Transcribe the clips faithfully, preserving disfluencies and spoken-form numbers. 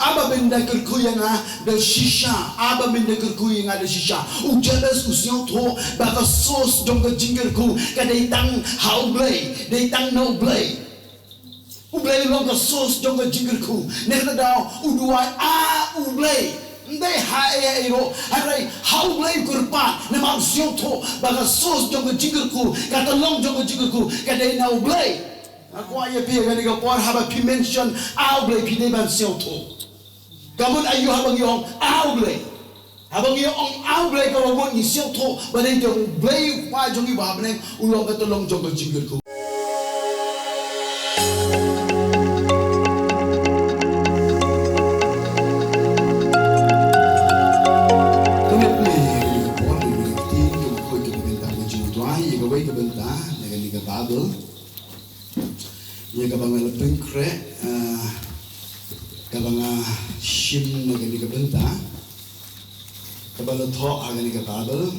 Haba men da kyrkhu ïa nga da shisha, haba men da kyrkhu ïa nga da shisha. U Jabez u sngewthuh ba ka source jong ka jingkyrkhu ka dei tang ha U Blei, dei tang na U Blei. U Blei u long ka source jong ka jingkyrkhu. Nangta da u duwai, ah, U Blei. Ym dei ha ei ei ruh, hynrei ha U Blei u kyrpad, namar u sngewthuh ba ka source jong ka jingkyrkhu, ka tyllong jong ka jingkyrkhu ka dei na U Blei. Nga kwah ïa phi ha kane ka por haba phi mention ah U Blei phi dei ban sngewthuh. Ka mut aïu haba ngi ong ah U Blei? Haba ngi ong ah U Blei, kaba mut ngi sngewthuh ba dei jong U Blei u Kpa jong ngi ba ha bneng, u long ka tyllong jong ka jingkyrkhu. Kane ka por ngi kti, kaba khuid kaba kynta ka jong U Trai, ïa kawei ka bynta na kane ka Baibl. Ïa kaba nga la pynkhreh, ah, kaba nga shim na kane ka bynta, kaba la thoh ha kane ka Baibl.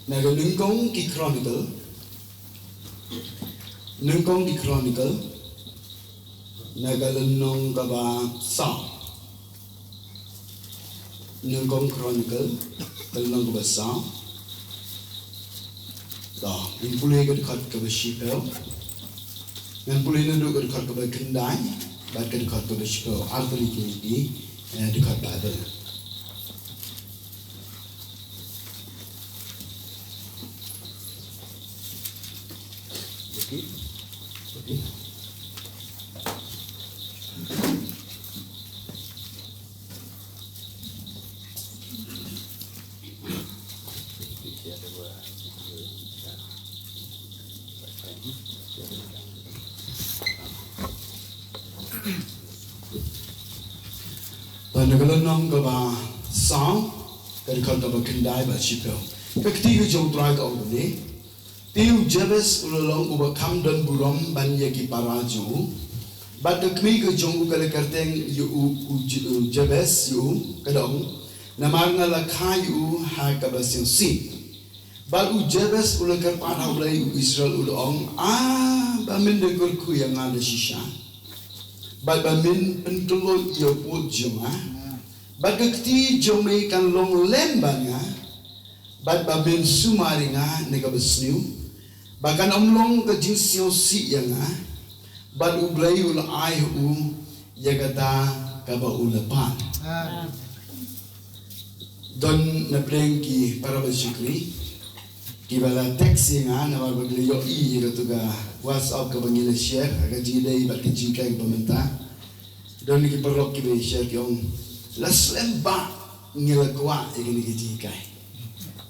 Na ka Nyngkong ki Chronicle, Nyngkong ki Chronicle, na ka lynnong kaba saw. Nyngkong Chronicle, ka lynnong kaba saw. To, ngin pule ka dkhot kaba shiphew. Ngan pule naduh ka dkhot kaba khyndai bad ka dkhot kaba shiphew. Artylli ki, eh, dkhot Baibl. Bad na ka lynnong kaba saw, ka dkhot kaba khyndai bad shiphew. Ka kti ka jong U Trai ka ong kumne. Te u Jabez u la long uba kham don burom ban ïa ki para jong u. Bad ka kmie ka jong u ka la kyrteng ïa u, u J-, u Jabez ïa u, ka da ong, namar nga la kha ïa u ha kaba sngewsih. Bad u Jabez u la kyrpad ha U Blei u Israel u da ong, ah, ba men da kyrkhu ïa nga da shisha. Bad ba men pynkyllon ïa u pud jong nga. Bad ka kti jong me kan long lem bad nga. Bad ba men sumar ïa nga na kaba sniew, ba kan ym long ka jingsngewsih ïa nga, bad U Blei u la ai ha u ïa kata kaba u la pan. Don na pdeng ki para bashakri kiba la text ïa nga namar ba ki la ïohi ïa katu ka WhatsApp kaba ngi la share ha ka jingïadei bad ka jinghikai kaba mynta. Don ki paralok kiba ïa share ki ong, la slem bha ngi la kwah ïa kane ka jinghikai.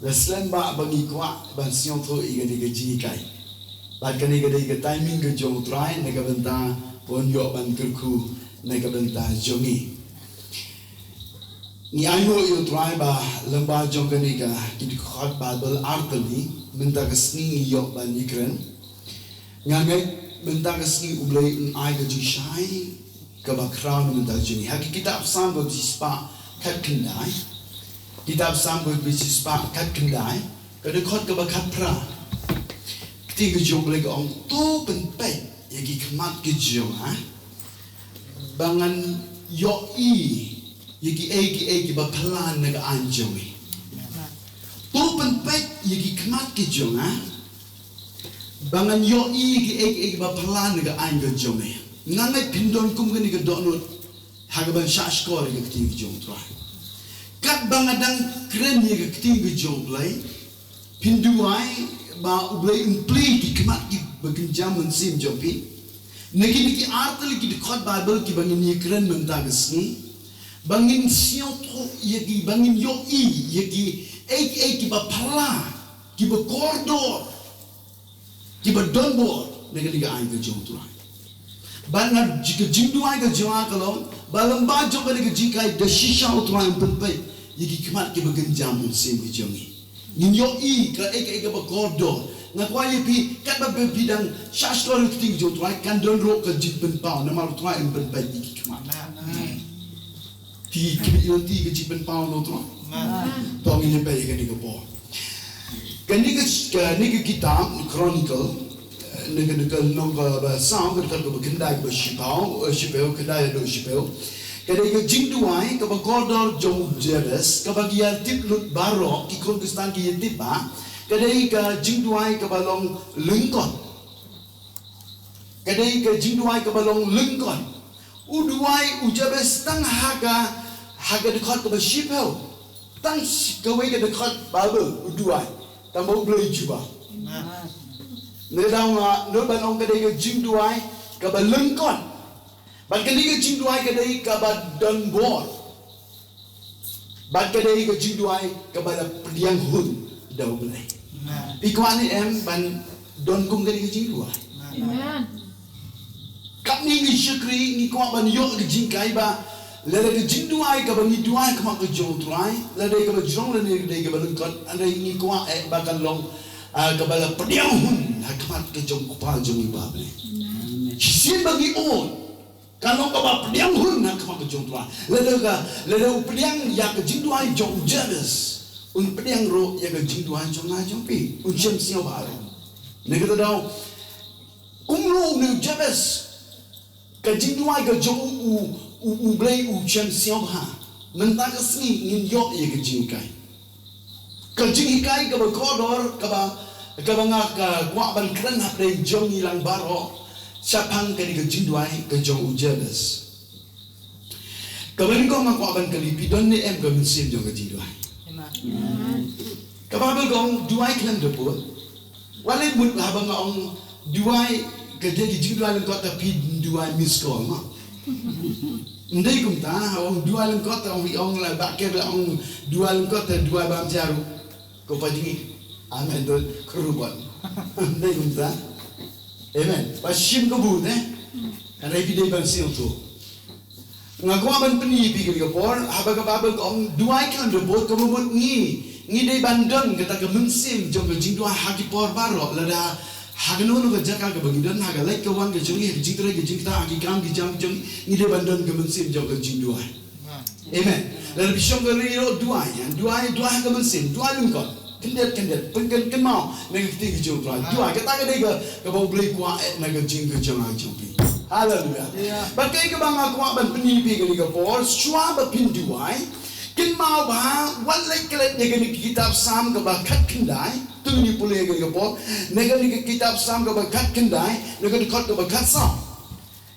La slem bha ba ngi kwah ban sngewthuh ïa kane ka jinghikai. Bad kane ka dei ka timing ka jong U Trai na ka bynta ban ïoh ban kyrkhu na ka bynta jong ngi. Ngi ainguh ïa U Trai ba lyngba jong kane ka, ki dkhot Baibl artylli, mynta ka sngi ngi ïoh ban ïakren. Nga ngeit mynta ka sngi U Blei un ai ka jingshai kaba khraw na ka bynta jong ngi. Ha ki kitab Salm kaba shispah khatkhyndai. Kitab Salm kaba shispah khatkhyndai, ka dkhot kaba khatphra. Kti ka jong U Blei ka ong, to pynpeit ïa ki khmat ki jong nga, ba ngan ïohi ïa kiei kiei kiba phylla na ka aiñ jong me. To pynpeit ïa ki khmat ki jong nga, ba ngan ïohi ïa kiei kiei kiba phylla na ka aiñ ka jong me. Nga ngeit phin don kum kane ka dohnud ha kaban shah shkor ïa ka ktien ka jong U Trai. Katba nga dang kren ïa ka ktien ka jong U Blei, phin duwai ba U Blei un plie ki khmat kiba kynja mynsiem jong phi na kine ki artylli ki dkhot Baibl kiba ngin ïakren mynta ka sngi, ba ngin sngewthuh ïa ki, ba ngin ïohi ïa kiei kiei kiba phylla, kiba kordor, kiba don bor na kane ka aiñ ka jong U Trai. Bad nga, ka jingduwai ka jong nga ka long ba lyngba jong kane ka jinghikai da shisha U Trai un pynpeit ïa ki khmat kiba kynja mynsiem ki jong ngi. Ngin ïohi kaei kaei kaba kordor. Nga kwah ïa phi, katba phi dang shah shkor ïa ka ktien ka jong U Trai, kan don ruh ka jingpynpaw namar U Trai un pynpeit ïa ki khmat. Amen. Phi khmih lynti ka jingpynpaw na U Trai? To ngin ïa peit ïa kane ka por. Kane ka, kane ka kitab Chronicle, eh, na ka, na ka lynnong kaba saw, ka dkhot kaba khyndai, kaba shiphew, eh, shiphew, khyndai haduh shiphew. Ka dei ka jingduwai kaba kordor jong u Jabez, kaba ki ïa tip lut baroh, ki khun Khristan ki ïa tip ba ka dei ka jingduwai kaba long lyngkot. Ka dei ka jingduwai kaba long lyngkot. U duwai u Jabez tang ha ka, ha ka dkhot kaba shiphew. Tang shi-, kawei ka dkhot Baibl u duwai. Tang ba u Blei jubab. Amen. Ngi dang, ah, ngi ban ong ka dei ka jingduwai kaba lyngkot. Bad ka dei ka jingduwai ka dei kaba don bor. Bad ka dei ka jingduwai kaba la pdiang hun da u Blei. Amen. Phi kwah ne em ban don kum kane ka jingduwai? Amen. Katne ngi shakri ngi kwah ban ïoh ka jinghikai ba lada ka jingduwai kaba ngi duwai ha khmat ka jong u Trai, lada kaba jrong lane dei kaba lyngkot, hynrei ngi kwah eh ba kan long, ah, kaba la pdiang hun ha khmat ka jong u Kpa jong ngi ba Blei. Amen. Shisien ba ngi ot Ka long kaba pdiang hun ha khmat ka jong u Trai. Lada ka, lada u pdiang ïa ka jingduwai jong u Jabez, un pdiang ruh ïa ka jingduwai jong nga jong phi. Un shem sngewbha ruh. Na kata daw, kumno une u Jabez, ka jingduwai ka jong u, u, u, u Blei u shem sngewbha. Mynta ka sngi ngin ïoh ïa ka jinghikai. Ka jinghikai kaba kordor, kaba, kaba nga ka kwah ban kren hapdeng jong ngi lang baroh, shaphang kane ka jingduwai ka jong u Jabez. Kaba nyngkong nga kwah ban kylli, phi don ne em ka mynsiem jong ka jingduwai? Amen. Ka Baibl ka ong duwai khlem da bud. Wat leh mut haba nga ong duwai, ka dei ka jingduwai lyngkot, te phi duwai miss call mo. Ym dei kumta, ong duwai lyngkot, ong, ong la ba ker la ong duwai lyngkot, te duwai bam jaru. Ko pa jingi. Amen, dol kru bot. Ym dei kumta. Amen. Ba shim ka bud, eh. Kan dei phi dei ban sngewthuh. Nga kwah ban pyni ïa phi kane ka por, haba ka Baibl ka ong duwai khlem da bud, ka mut ngi, ngi dei ban don kata ka mynsiem jong ka jingduwai ha ki por baroh, lada ha kano kano ka jaka kaba ngi don, ha ka leit ka wan ka jong ngi, ha ka jingtrei ka jingktah, ha ki kam ki jam jong ngi, ngi dei ban don ka mynsiem jong ka jingduwai. Amen. Lada phi shong ka ri ruh duwai, duwai, duwai ha ka mynsiem, duwai lyngkot. Khyndiat, khyndiat, pynkhyndiat, kynmaw na ka ktien ka jong u Trai. Duwai, kata ka dei ka, kaba u Blei u kwah, eh, na ka jingim ka jong nga jong phi. Haleluya. Bad kaei kaba nga kwah ban pyni ïa phi kane ka por, shuwa ba phin duwai, kynmaw ba wat leit klet ïa kane ka kitab Salm kaba khatkhyndai, to ngin pule ïa kane ka por, na kane ka kitab Salm kaba khatkhyndai, na ka dkhot kaba khatsaw.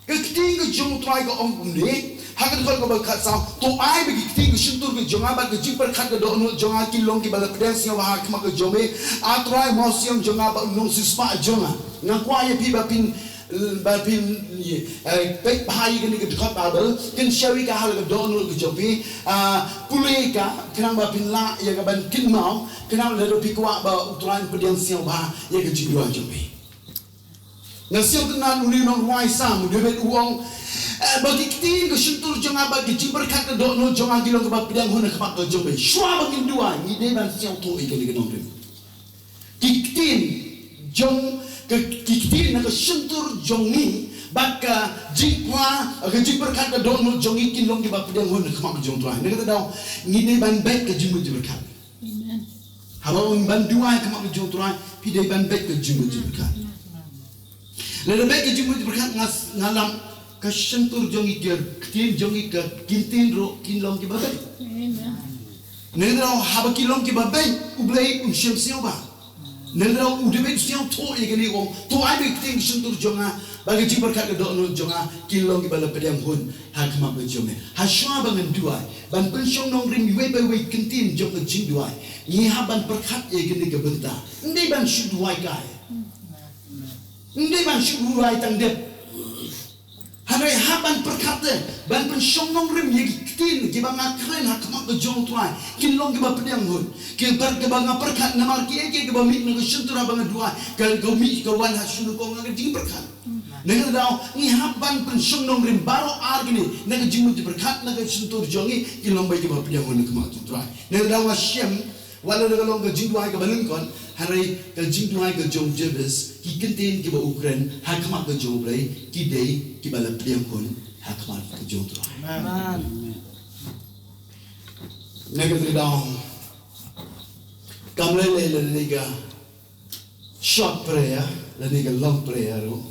Ka ktien ka jong u Trai ka ong kumne, ha ka dkhot kaba khatsaw, to ai ba ki ktien ka shyntur ka jong nga bad ka jingpyrkhat ka dohnud jong nga kin long kiba la pdiang sngewbha ha khmat ka jong me, A Trai u mawsiang jong nga bad u nongsiewspah jong nga. Nga kwah ïa phi ba phin, ba phin, eh, peit bha ïa kane ka dkhot Baibl, kin shim ïa ka ha la ka dohnud ka jong phi, ah, pule ïa ka, khnang ba phin lah ïa ka ban kynmaw, khnang lada phi kwah ba u Trai un pdiang sngewbha ïa ka jingduwai jong phi. Nga sngew tynnad une u nongrwai Salm u David u ong, eh, ba ki ktien ka shyntur jong nga bad ki jingpyrkhat ka dohnud jong nga ki long kaba pdiang hun ha khmat ka jong me. Shuwa ba ngin duwai, ngi dei ban sngewthuh ïa kane ka nongrim. Ki ktien jong, ka, ki ktien na ka shyntur jong ngi bad ka jingpyrkhat, ka jingpyrkhat ka dohnud jong ngi kin long kiba pdiang hun ha khmat ka jong u Trai. Na kata daw, ngi dei ban beit ka jingmut jingpyrkhat. Amen. Haba ong ban duwai ha khmat ka jong u Trai, phi dei ban beit ka jingmut jingpyrkhat. Lada beit ka jingmut jingpyrkhat nga, nga lap ka shyntur jong ngi, ka ktien jong ngi, ka ktien ruh kin long kiba beit. Amen. Nangta haba kin long kiba beit, u Blei un shem sngewbha. Nangta u David u sngewthuh ïa kane u ong, to ai ba ki ktien ka shyntur jong nga bad ka jingpyrkhat ka dohnud jong nga kin long kiba la pdiang hun ha khmat ka jong me. Ha shuwa ba ngan duwai, ban pynshong nongrim iwei pa iwei ki ktien jong ka jingduwai, ngi hap ban pyrkhat ïa kane ka bynta. Ym dei ban shu duwai kai. Ym dei ban shu duwai tang dep. Hynrei hap ban pyrkhat te, ban pynshong nongrim ïa ki ktien kiba nga kren ha khmat ka jong u Trai, kin long kiba pdiang hun. Kiba, kiba nga pyrkhat namar kiei kiei kiba mih na ka shyntur haba nga duwai, ka, ka mih ka wan ha shyntur ka ong nga ka jingpyrkhat. Nangta daw, ngi hap ban pynshong nongrim baroh ar kine, na ka jingmut jingpyrkhat, na ka shyntur jong ngi, kin long beit kiba pdiang hun ha khmat ka jong u Trai. Nangta daw nga shem, wat la ka long ka jingduwai kaba lyngkot, hynrei ka jingduwai ka jong u Jabez, ki ktien kiba u kren ha khmat ka jong u Blei, ki dei kiba la pdiang hun ha khmat ka jong u Trai. Amen. Na kata ka daw, kam lei lei lane ka short prayer lane ka long prayer ruh.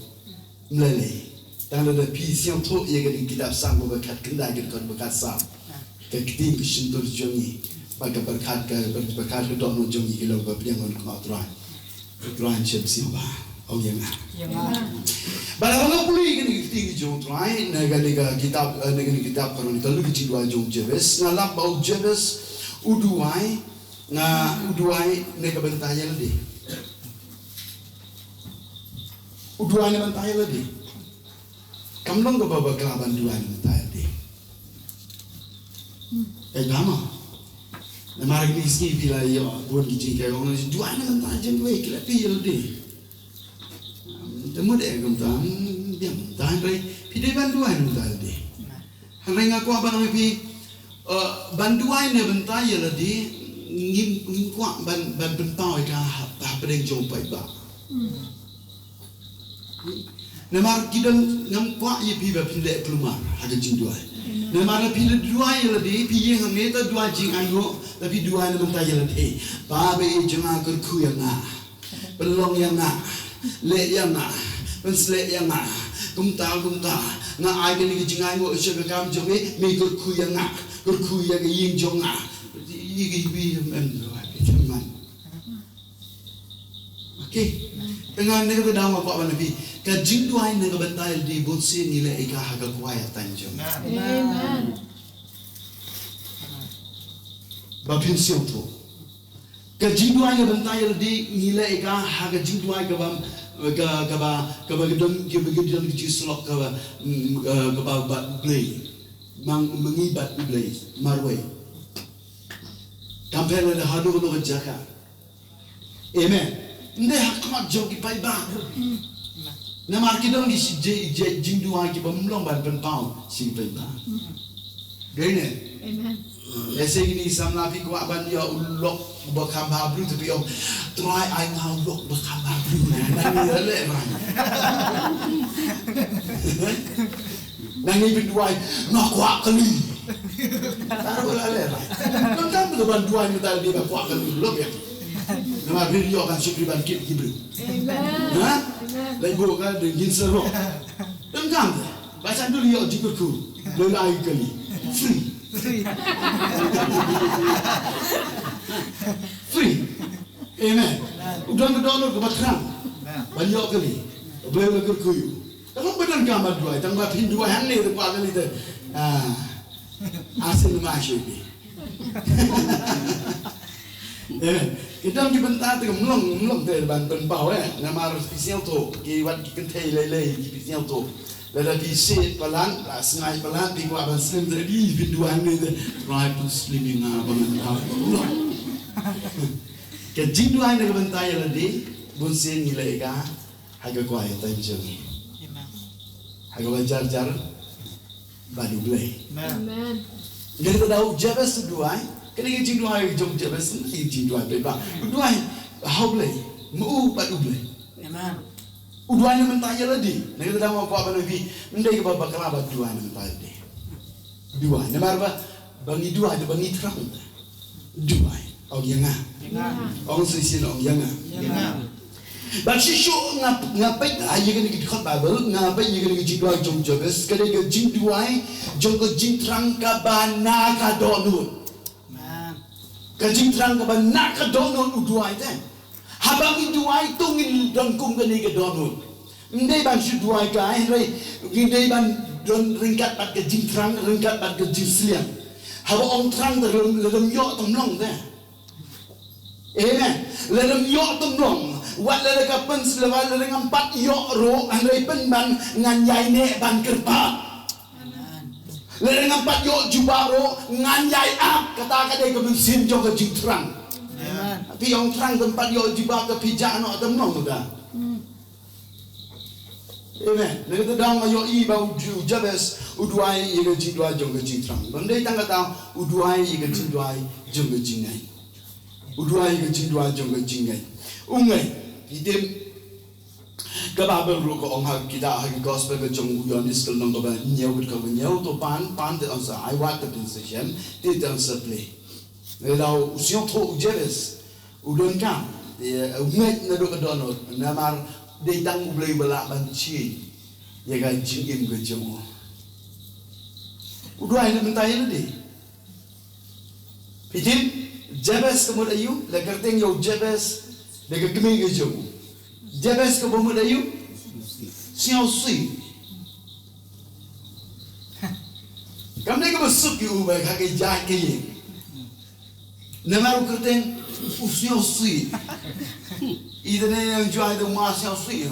Ym lei lei. Tang lada phi sngewthuh ïa kane ka kitab Salm ba khatkhyndai, ka dkhot ba khatsaw. Ka ktien ka shyntur jong ngi bad ka pyrkhat, ka pyrkhat ka dohnud jong ngi ki long ba pdiang ïa U Trai. U Trai un sngewbha ong ïa nga. Ïa nga. Bad haba nga pule ïa kane ka ktien jong U Trai na kane ka kitab, eh, na kane ka kitab Chronicle, ka jingduwai jong u Jabez, nga lap ba u Jabez u duwai, nga, u duwai na ka bynta ïa lade. U duwai na bynta ïa lade. Kam long kaba bakla ban duwai na bynta ïa lade. Peit ba mo. Namar kine ki sngi phi la ïoh bun ki jingkyrkhu, ong duwai na bynta jong kiwei, ki la phi ïa lade. Te mut eh kumta, biang kumta, hynrei phi dei ban duwai na bynta ïa lade. Hynrei nga kwah ban ong ïa phi, eh, ban duwai na bynta ïa lade, ngim, ngim kwah ban, ban pynpaw ïa ka ha, hapdeng jong u paidbah. Namar ki don, ngam kwah ïa phi ba phin leh kulmar ha ka jingduwai. Namar lada phi duwai ïa lade, phi ïeng hangne, to duwai jingainguh, lada phi duwai na bynta ïa lade, Baba ïeit jong nga, kyrkhu ïa nga, pynlong ïa nga, leh ïa nga, pynsleh ïa nga. Kumta kumta, nga ai kane ka jingainguh sha ka kam jong me, me kyrkhu ïa nga, kyrkhu ïa ka ïing jong nga. Ïa ka ïing jong me, em, duwai, em, man. Okay. Te nga, na kata ka daw nga kwah ban ong ïa phi, ka jingduwai na ka bynta ïa lade, bunsien ngi leh ïa ka ha ka quiet time jong ngi. Amen. Ba phin sngewthuh. Ka jingduwai na ka bynta ïa lade ngi leh ïa ka ha ka jingduwai kaba, ka, kaba, kaba ka don, kaba ka don ka jingsyllok kaba, mm, eh, kaba bad U Blei. Ma ngi bad U Blei marwei. Kam pher lada haduh kano ka jaka. Amen. Ym dei ha khmat jong ki paidbah. Namar ki don ki shi-, je-, je-, jingduwai kiba ym long ban pynpaw sha ki paidbah. Dei ne? Amen. Lehse kine ki samla phi kwah ban ïoh u lok ba kham bha briew, te phi ong, Trai, ai nga u lok ba kham bha briew. Nangne la leh, Trai. Nangne phin duwai, nga kwah kali. Tang ruh la leh, Trai. Donkam te ban duwai mynta lade ba kwah kali, lok ïa. Namar phin ïoh ban shakri ban kit ki briew. Amen. Ha? Amen. Lait bok ka dei ngin sa lok. Donkam te. Ba shan dul ïoh jingkyrkhu. Lei la ai kali. Free. Free. Free. Amen. U don ka dohnud kaba thrang. Amen. Ban ïoh kali. Ba lei la kyrkhu ïa u. Tang ba donkam ban duwai, tang ba phin duwai hangne te kwah kali te. Ah. Arsien ma shu bi. Eh, ki don ki bynta te ym long, ym long te ban pynpaw, eh. Namar phi sngewthuh, ki wat ki kynthei lei lei ki, phi sngewthuh. Lada phi shet palat, la sngaid palat, phi kwah ban slim te, ï, phin duwai ne te, Trai pynslim ïa nga ba ngan thaw. Ka jingduwai na ka bynta ïa lade, bunsien ngi leh ïa ka ha ka quiet time jong ngi. Amen. Ha kaba jar jar bad U Blei. Amen. Amen. Ngi la da u Jabez u duwai, kane ka jingduwai jong u Jabez, kane ka jingduwai ba, ba u duwai ha U Blei, ma u bad U Blei. Amen. U duwai na bynta ïa lade. Ngi la da, ma kwah ban ong ïa phi, ym dei kaba bakla ba duwai na bynta ïa lade. Duwai. Namar ba, ba ngi duwai, ba ngi thrang. Duwai. Ong ïa nga. Ïa nga. Ong shisien, ong ïa nga. Ïa nga. Bad shisha nga, nga peit, ah, ïa kane ka dkhot Baibl, nga peit ïa kane ka jingduwai jong u Jabez, ka dei ka jingduwai jong ka jingthrang kaba na ka dohnud. Amen. Ka jingthrang kaba na ka dohnud u duwai te. Haba ngi duwai to ngin don kum kane ka dohnud. Ym dei ban shu duwai kai, hynrei ngi dei ban don ryngkat bad ka jingthrang, ryngkat bad ka jingsliang. Haba ong thrang te lada ym ïoh te ym long te. Amen. Lada ym ïoh te ym long. Wat lada ka pynslem, wat lada ngam pat ïoh ruh, hynrei pynban ngan ïai neh ban kyrpad. Amen. Lada ngam pat ïoh jubab ruh, ngan ïai ap, kata ka dei ka mynsiem jong ka jingthrang. Amen. Phi ong thrang te ym pat ïoh jubab, te phi jah noh te ym long te. Amen. Na kata ka daw nga ïohi ba u Ju-, Jabez u duwai ïa ka jingduwai jong ka jingthrang. Bym dei tang kata, u duwai ïa ka jingduwai jong ka jingngeit. U duwai ïa ka jingduwai jong ka jingngeit. U ngeit. Phi tip, ka Baibl ruh ka ong ha kita, ha ka gospel ka jong u Ïoannis ka lynnong kaba hynñiew, ka dkhot kaba hynñiew, to pan, pan te yn sa ai, wat te yn sa shem, te te yn sa plie. Lada u sngewthuh u Jabez u donkam, eh, u ngeit naduh ka dohnud, namar dei tang U Blei uba lah ban change ïa ka jingim ka jong u. U duwai na mynta ïa lade. Phi tip, Jabez ka mut aïu, la kyrteng ïa u Jabez da ka kmie ka jong u. Jabez ka mut aïu? Sngewsih. Kam dei kaba suk ïa u ba ha ka jait ka ïing. Namar u kyrteng u sngewsih. Ita ne yang juai tu ma sngewsih.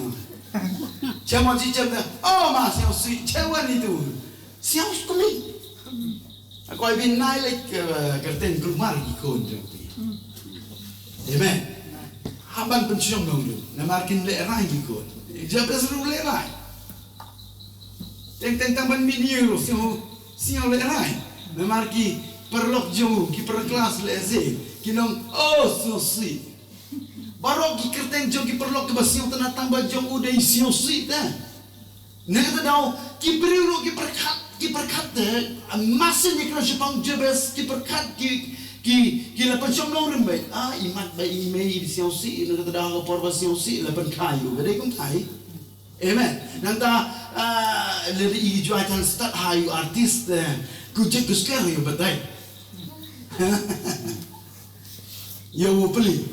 Chem ma chi chem ne, oh ma sngewsih, chem wan itu. Sngewsih kumi. Aku ai bin nai lek, eh, kyrteng kulmar ki khun jong phi. Amen. Hap ban pynshong dong ju. Namar kin lehrain ki khun. Jabez ruh lehrain. Teng teng tang ban mih ïa u sngewsih lehrain. Namar ki paralok jong u, ki para klas lehse, ki ong, oh sngewsih. Baroh ki kyrteng jong ki paralok kiba sngewtynnat tang ba jong u dei sngewsih te. Na kata daw, ki briew ruh ki pyrkhat, ki pyrkhat te, masien ïa kren shaphang Jabez, ki pyrkhat ki, ki, ki la pynshong nongrim beit. Ah, i mat ba i mei i sngewsih, na kata daw ha ka por ba sngewsih la pynkha ïa u, ka dei kumta. Amen. Nangta, ah, lada i juai tang stad ha ïa u artist, eh, ku jek ku sker ïa u batai. Ïa u peli.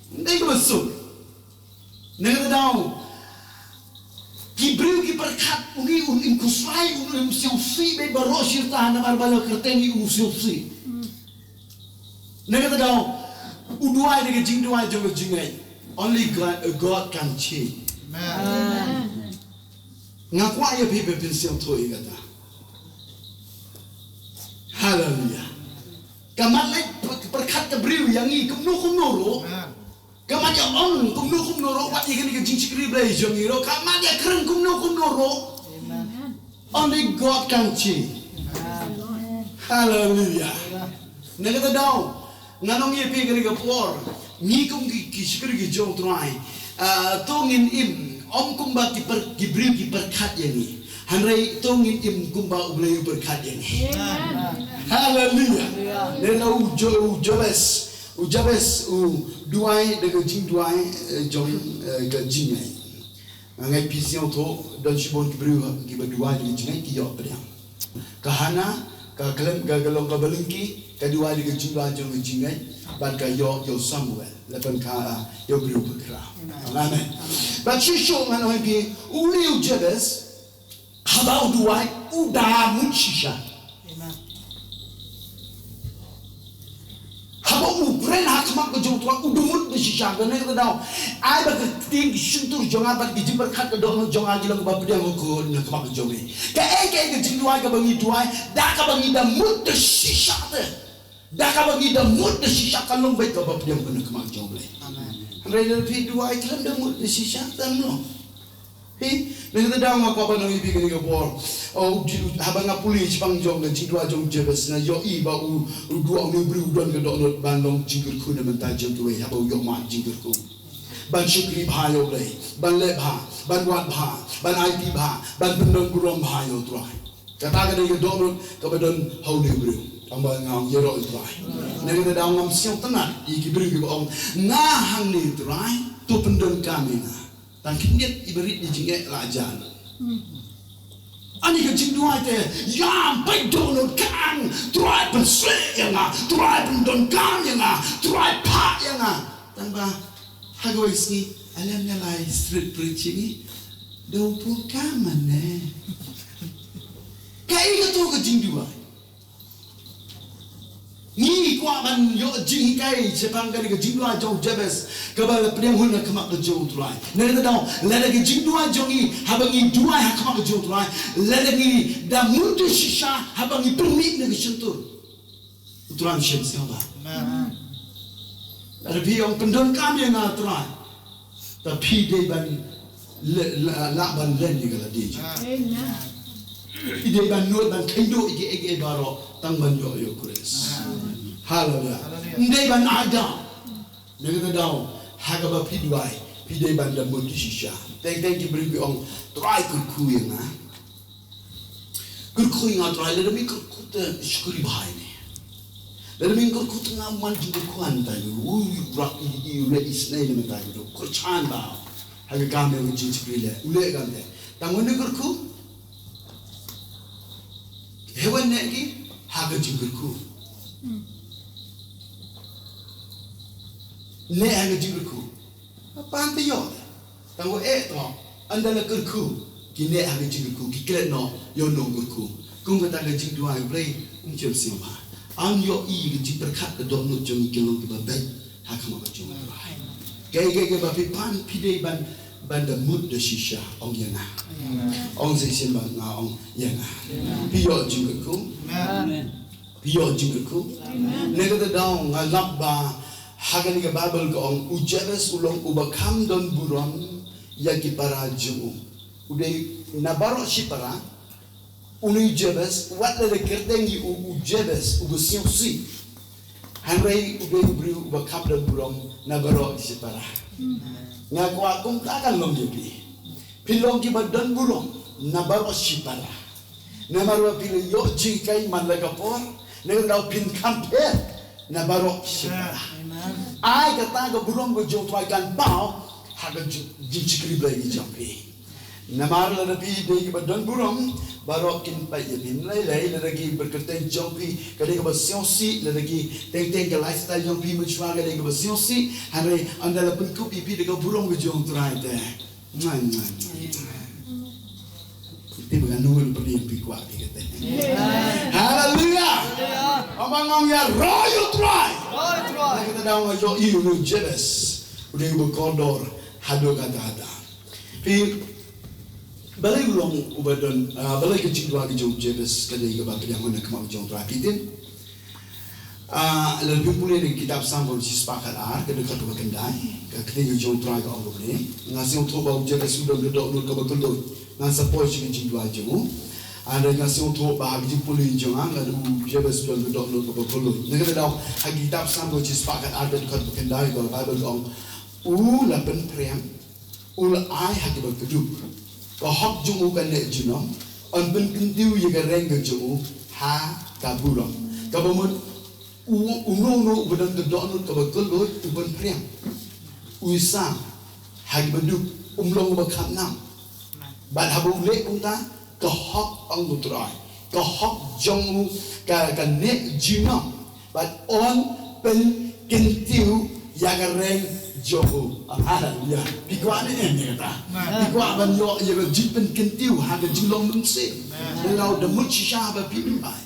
Dei kaba suk. Na kata daw, ki briew ki pyrkhat, uni un im khusrai, un im sngewsih beit baroh shi rta namar ba la kyrteng ïa u sngewsih. Na kata daw, u duwai da ka jingduwai jong ka jingngeit. Only God, God can change. Amen. Nga kwah ïa phi ba phin sngewthuh ïa kata. Haleluia. Ka mat leit pyrkhat ka briew ïa ngi kumno kumno ruh. Amen. Ka mat ïa ong kumno kumno ruh, wat ïa kane ka jingshakri Blei jong ngi ruh, ka mat ïa kren kumno kumno ruh. Amen. Only God can change. Amen. Hallelujah. Amen. Na kata daw, ngan ong ïa phi kane ka por, ngi kum ki, ki shakri ki jong U Trai. Ah, to ngin im, ym kumba ki per, ki briew ki pyrkhat ïa ngi. Hynrei to ngin im kumba U Blei u pyrkhat ïa ngi. Amen. Hallelujah. Hallelujah. Lada u Jo-, u Jabez, u Jabez u duwai da ka jingduwai, eh, jong, eh, ka jingngeit. Nga ngeit phi sngewthuh, don shibun ki briew kiba duwai da ka jingngeit ki ïoh pdiang. Ka Hana, ka khlem, ka, ka long kaba lyngkhi, ka duwai da ka jingduwai jong ka jingngeit, bad ka ïoh, ïoh Samuel, la pynkha, ah, ïoh briew bakhraw. Amen. Amen. Bad shisha ngan ong ïa phi, u briew Jabez, haba u duwai, u da mut shisha. Amen. Haba u kren ha khmat ka jong U Trai, u da mut da shisha, kane ka daw. Ai ba ka ktien ki shyntur jong nga bad ki jingpyrkhat ka dohnud jong nga ki long kaba pdiang ha khun na khmat ka jong me. Kaei kaei ka jingduwai kaba ngi duwai, da kaba ngi da mut da shisha te. Da kaba ngi da mut da shisha ka long beit kaba pdiang ha khmat ka jong U Blei. Amen. Hynrei lada phi duwai khlem da mut da shisha te, ym long. Hi, na kata daw nga kwah ban ong ïa phi kane ka por. Oh, u ji-, u, haba nga pule shaphang jong ka jingduwai jong u Jabez nga ïohi ba u, u duwai, une u briew u don ka dohnud ban long jingkyrkhu na bynta jong kiwei haba u ïoh mad jingkyrkhu. Ban shakri bha ïa U Blei, ban leh bha, ban wad bha, ban aiti bha, ban pyndonkam burom bha ïa U Trai. Kata ka dei ka dohnud kaba don ha une u briew. Tang ba nga ong ïaroh ïa U Trai. Na kata daw ngam sngewtynnat ïa ki briew kiba ong nga hangne Trai, to pyndonkam ïa nga. Tang khyndiat iba rit ïa jingeh la jan. Ani ka jingduwai te, ïa peit dohnud kan, Trai pynshlur ïa nga, Trai pyndonkam ïa nga, Trai phah ïa nga. Tang ba ha kawei sngi, alem nga lai street preaching i, da u pun kam mane. Kaei kato ka jingduwai. Ngi kwah ban ïoh jinghikai shaphang kane ka jingduwai jong u Jabez kaba la pdiang hun ha khmat ka jong u Trai. Na kata daw, lada ka jingduwai jong ngi haba ngi duwai ha khmat ka jong u Trai, lada ngi da mut da shisha haba ngi pynmih na ka shyntur, u Trai un shem sngewbha. Amen. Lada phi ong pyndonkam ïa nga Trai, ta phi dei ban le-, la-, lah ban len ïa ka lade jong. Amen. Phi dei ban nud ban kheiñ duh ïa kiei kiei baroh tang ban ïoh ïa u Khrist. Amen. Haleluia. Haleluia. Ym dei ban ai daw. Na kata daw, ha kaba phi duwai, phi dei ban da mut da shisha. Teng teng ki briew ki ong, Trai kyrkhu ïa nga. Kyrkhu ïa nga Trai, lada me kyrkhu te shakri bha ïa me. Lada me kyrkhu tang nga man jingkyrkhu, hangta u, u, u, u leh isynei ne mynta u kyrchan ba ha ka kam jong ka jingshakri leh u leh kam te. Tang wan kyrkhu, hewan ne ki ha ka jingkyrkhu. Ne ha ka jingkyrkhu. Pan te ïoh. Tang u eh to. Ynda la kyrkhu. Ki ne ha ka jingkyrkhu, ki klet noh ïa u nongkyrkhu. Kum kata ka jingduwai, Blei, um shym sngewbha. Ang ïohi ka jingpyrkhat ka dohnud jong ngi ki long kiba beit ha khmat ka jong U Trai. Kaei kaei kaba phi pan phi dei ban, ban da mut da shisha, ong ïa nga. Ong sa shisha ba nga ong ïa nga. Phi ïoh jingkyrkhu. Amen. Phi ïoh jingkyrkhu. Amen. Ne kata daw nga lap ba ha kane ka Baibl ka ong u Jabez u long uba kham don burom ïa ki para jong u. U dei na baroh shi para. Une u Jabez, wat la da kyrteng ïa u, u Jabez, uba sngewsih. Hynrei u dei u briew uba kham don burom na baroh shi para. Nga kwah kumta kan long ïa phi. Phin long kiba don burom na baroh shi para. Namar ba phi la ïoh jinghikai man la ka por, ne kata daw phin kham pher na baroh shi para. Amen. Ai kata ka burom ka jong U Trai kan paw ha ka jing, jingshakri Blei ka jong phi. Namar lada phi dei kiba don burom, baroh kin peit ïa phi. Ym lei lei lada ki ba kyrteng jong phi ka dei kaba sngewsih, lada ki teng teng ka lifestyle jong phi mynshuwa ka dei kaba sngewsih, hynrei ynda la pynkup ïa phi da ka burom ka jong U Trai te. Ngan, ngan, ngan. Te ba ngan nul pynïeng phi kwah phi kata. Haleluya. Aba ngong ïaroh ïa U Trai. Ïaroh ïa U Trai. Kata daw nga ïohi ïa u Jabez. U dei uba kordor haduh katta katta. Phi, balei u long uba don, ah, balei ka jingduwai ka jong u Jabez ka dei kaba pdiang na khmat ka jong U Trai, phi tip? Ah, lada phi pule na ka kitab Salm kaba shispah khatar, ka dkhot kaba khyndai, ka ktien ka jong U Trai ka ong kumne. Nga sngewthuh ba u Jabez u don ka dohnud kaba kylluid. Ngan sa poi sha ka jingduwai jong u. Hynrei nga sngewthuh ba ha ka jingpule jong nga, nga, u Jabez u don ka dohnud kaba kylluid. Na kata daw, ha ka kitab Salm kaba shispah khatar, ka dkhot kaba khyndai, ka Baibl ka ong, u la pynphriang, u la ai ha kiba kdup. Ka hok jong u kan neh junom, yn pynkyntiew ïa ka reng ka jong u ha ka burom. Kaba mut u, uno uno uba don ka dohnud kaba kylluid u pynphriang. U ïasam ha kiba duk, um long uba kham nam. Bad haba u leh kumta, ka hok, ong U Trai, ka hok jong u ka, kan neh junom. Bad yn pynkyntiew ïa ka reng jong u. Haleluya. Phi kwah ne em ïa kata? Phi kwah ban ïoh ïa ka jingpynkyntiew ha ka jinglong mynsiem? Lada mut shisha haba phi duwai.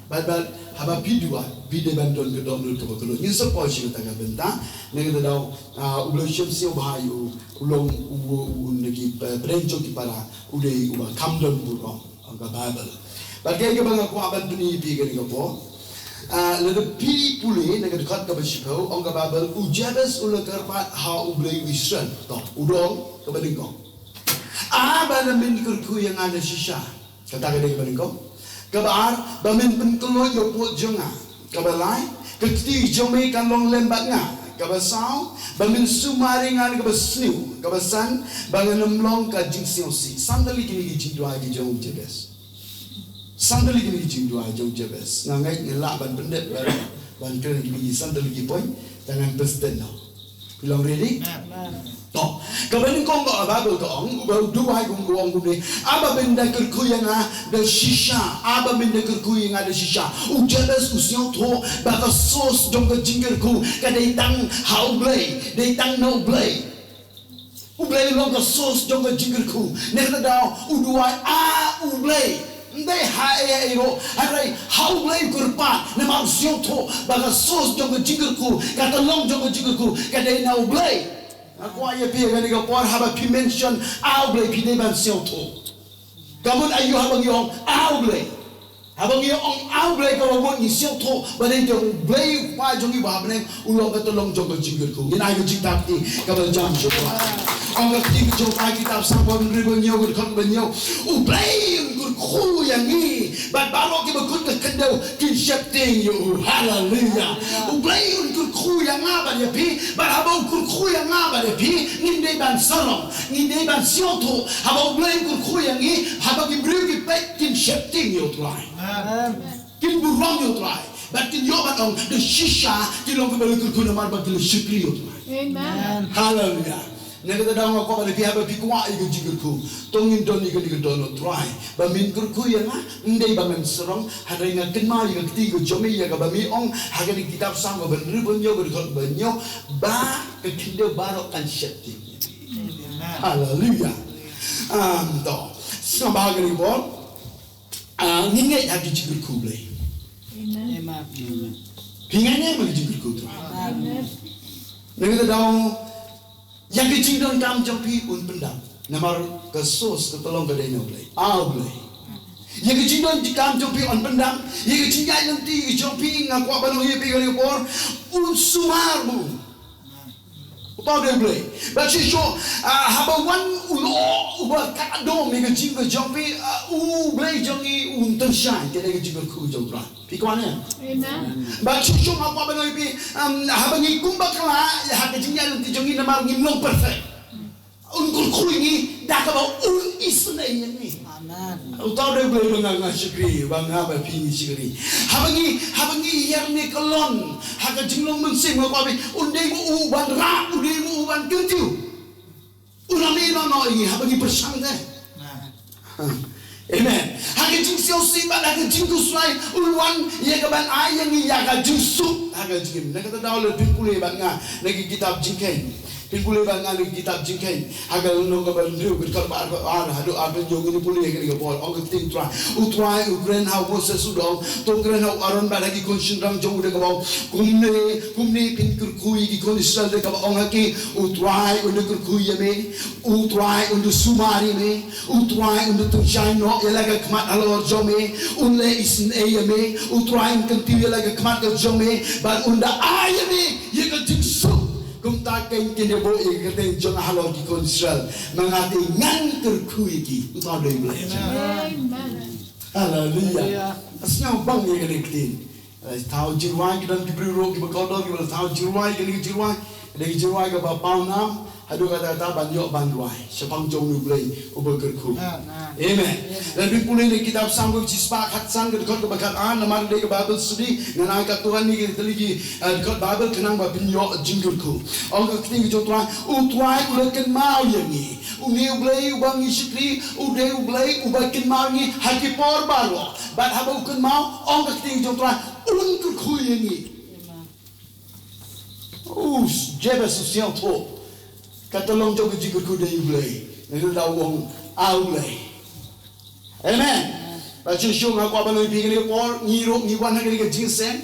Bad, bad haba phi duwai, phi dei ban don ka dohnud kaba kylluid. Ngin sa poi sha kata ka bynta. Na kata daw, ah, U Blei u shim sngewbha ïa u, u long u, u, u na ki, eh, pdeng jong ki para, u dei uba kham don burom. Ong ka Baibl. Bad kaei kaba nga kwah ban pyni ïa phi kane ka por. Ah, lada phi pule na ka dkhot kaba shiphew, ong ka Baibl, u Jabez u la kyrpad ha U Blei u Israel. To, u dei kaba nyngkong. Ah, ba la men kyrkhu ïa nga da shisha. Kata ka dei kaba nyngkong. Kaba ar, ba men pynkhlaiñ ïa u pud jong nga. Kaba lai, ka kti jong me kan long lem bad nga. Kaba saw, ba men sumar ïa nga na kaba sniew. Kaba san, ba ngan ym long ka jingsngewsih. San tylli kine ki jingduwai ki jong u Jabez. San tylli kine ki jingduwai jong u Jabez. Nga ngeit ngi lah ban pyndep ban, ban kren kine ki san tylli ki point. Te ngan pynstep noh. Phi long ready? To, kaba nyngkong ka Baibl ka ong, uba u duwai kum ka ong kumne, ah ba men da kyrkhu ïa nga da shisha, ah ba men da kyrkhu ïa nga da shisha. U Jabez u sngewthuh ba ka source jong ka jingkyrkhu ka dei tang ha U Blei, dei tang na U Blei. U Blei u long ka source jong ka jingkyrkhu. Na kata daw u duwai, ah U Blei. Ym dei ha ei ei ruh, hynrei ha U Blei u kyrpad, namar u sngewthuh ba ka source jong ka jingkyrkhu, ka tyllong jong ka jingkyrkhu ka dei na U Blei. Nga kwah ïa phi ha kane ka por haba phi mention ah U Blei phi dei ban sngewthuh. Ka mut aïu haba ngi ong ah U Blei? Haba ngi ong ah U Blei, kaba mut ngi sngewthuh ba dei tang U Blei u Kpa jong ngi ba ha bneng u long ka tyllong jong ka jingkyrkhu. Ngin ai ka jingtap kti kaba jam sha U Trai. Ong ka ktien ka jong U Trai, kitab Salm ba hynriew ba hynñiew, ka dkhot ba hynñiew. U Blei un kyrkhu ïa ngi bad baroh kiba kut ka khyndew kin sheptieng ïa u. Haleluya. U Blei un kyrkhu ïa nga bad ïa phi, bad haba u kyrkhu ïa nga bad ïa phi, ngin dei ban sarong, ngin dei ban sngewthuh. Haba U Blei un kyrkhu ïa ngi, haba ki briew ki peit kin sheptieng ïa U Trai. Amen. Kin burom ïa U Trai. Bad kin ïoh ban ong da shisha ki long kiba la kyrkhu namar ba ki la shakri ïa u Trai. Amen. Haleluya. Na kata ka daw nga kwah ban ong ïa phi haba phi kwah ïa ka jingkyrkhu, to ngin don ïa kane ka don u Trai. Ba men kyrkhu ïa nga, ym dei ba ngan sarong, hynrei nga kynmaw ïa ka ktien ka jong me ïa kaba me ong ha kane ka kitab Salm kaba hynriew phew hynñiew ka dkhot ba hynñiew, ba ka khyndew baroh kan sheptieng. Amen. Haleluya. Um, to. Sngewbha kane ka por. Ah, ngi ngeit ha ki jingkyrkhu Blei. Amen. Amen. Phi ngeit ne em ha ki jingkyrkhu Trai? Amen. Na kata ka daw, ïa ki jingdonkam jong phi un pyndap. Namar ka source ka tyllong ka dei na u Blei. Ah, u Blei. Ïa ki jingdonkam jong phi un pyndap. Ïa ki jingïaid lynti jong phi nga kwah ban ong ïa phi kane ka por. Un sumar bun. Uta u dei u Blei. Bad shisha, ah, haba wan u lyoh uba ka dom ïa ka jingkyrkhu jong phi, ah, u Blei jong ngi un tyngshaiñ ïa ka jingkyrkhu jong u Trai. Phi kwah ne? Amen. Bad shisha nga kwah ban ong ïa phi, um, haba ngi kum bakla ïa ka jingïaid lynti jong ngi namar ngim long perfect. Un kyrkhu ïa ngi da kaba un isynei ïa ngi. Amen. Uta u dei u Blei ba nga, nga shakri, ba nga bad phi ngi shakri. Haba ngi, haba ngi ïar ne kyllon ha ka jinglong mynsiem nga kwah ban ong, un dei mo u ban rah, un dei mo u ban kyntiew. Un ym ïehnoh noh ïa ngi haba ngi pyrshang te. Amen. Ha ka jingsngewsih bad ha ka jingkhuslai un wan ïa ka ban ai ïa ngi ïa ka jingsuk ha ka jingim. Na kata ka daw lada phin pule bad nga na ka kitab Jingkheiñ. Phin pule bad nga na ka kitab Jingkheiñ. Ha ka lynnong kaba hynriew ka dkhot ba arphew ar haduh arphew hynñiew ngin pule ha kane ka por. Ong ka ktien Trai. U Trai u kren ha u Moses u da ong. To kren ha u Aaron bad ha ki khun shynrang jong u da kaba ong. Kumne, kumne phin kyrkhu ïa ki khun Israel da kaba ong ha ki. U Trai un da kyrkhu ïa me. U Trai un da sumar ïa me. U Trai un da tyngshaiñ noh ïa la ka khmat halor jong me. Un leh isynei ïa me. U Trai un kyntiew ïa la ka khmat ka jong me. Bad un da ai ïa me ïa ka jingsuk. Kumta kein kin ïa buh ïa ka kyrteng jong nga halor ki khun Israel. Ma nga te ngan kyrkhu ïa ki. Uta u dei u Blei. Amen. Haleluya. Haleluya. Nga sngewbang ïa kane ka ktien. Lada thaw jingrwai ki don ki briew ruh kiba kordor kiba la thaw jingrwai kane ka jingrwai. Kane ka jingrwai kaba paw nam. Haduh katta katta ban ïoh ban rwai shaphang jong u Blei uba kyrkhu. Amen. Amen. Lada phin pule na ka kitab Salm kaba shispah khatsan ka dkhot kaba khatar namar dei ka Baibl study ngan ai katto katne ki tylli ki, eh, dkhot Baibl khnang ba phin ïoh jingkyrkhu. Ong ka ktien ka jong u Trai, u Trai u la kynmaw ïa ngi. Une u Blei uba ngi shakri, u dei u Blei uba kynmaw ïa ngi ha ki por baroh. Bad haba u kynmaw, ong ka ktien ka jong u Trai, un kyrkhu ïa ngi. U Jabez u sngewthuh. Ka tyllong jong ka jingkyrkhu dei u Blei. Ngi la ong, ah, u Blei. Amen. Ba shisha nga kwah ban ong ïa phi kane ka por, ngi ruh ngi wan ha kane ka jingïaseng.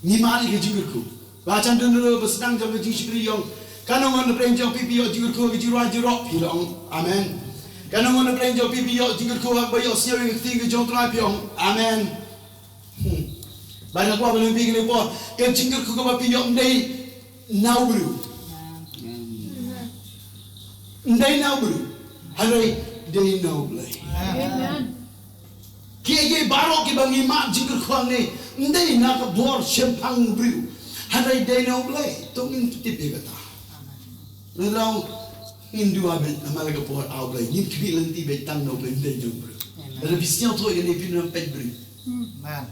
Ngi mad ïa ka jingkyrkhu. Ba jan dun dun ba sdang jong ka jingshakri ïong. Katno ngut na pdeng jong phi phi ïoh jingkyrkhu ka jingrwai jingïaroh phi la ong amen. Katno ngut na pdeng jong phi phi ïoh jingkyrkhu ba ïohsngew ïa ka ktien ka jong u Trai phi ong amen. Hmm. Ba nga kwah ban ong ïa phi kane ka por, ka jingkyrkhu kaba phi ïoh ym dei na u briew. Ym dei na u briew. Hynrei dei na u Blei. Amen. Kiei kiei baroh kiba ngi mad jingkyrkhu hangne, ym dei na ka bor shemphang u briew. Hynrei dei na u Blei. To ngin tip ïa kata. Ngi long ngin duwai beit namar ka bor ah u Blei. Ngin khmih lynti beit tang na u Blei, ym dei na u briew. Amen. Lada phi sngewthuh ïa kane phin ym peit briew. Amen.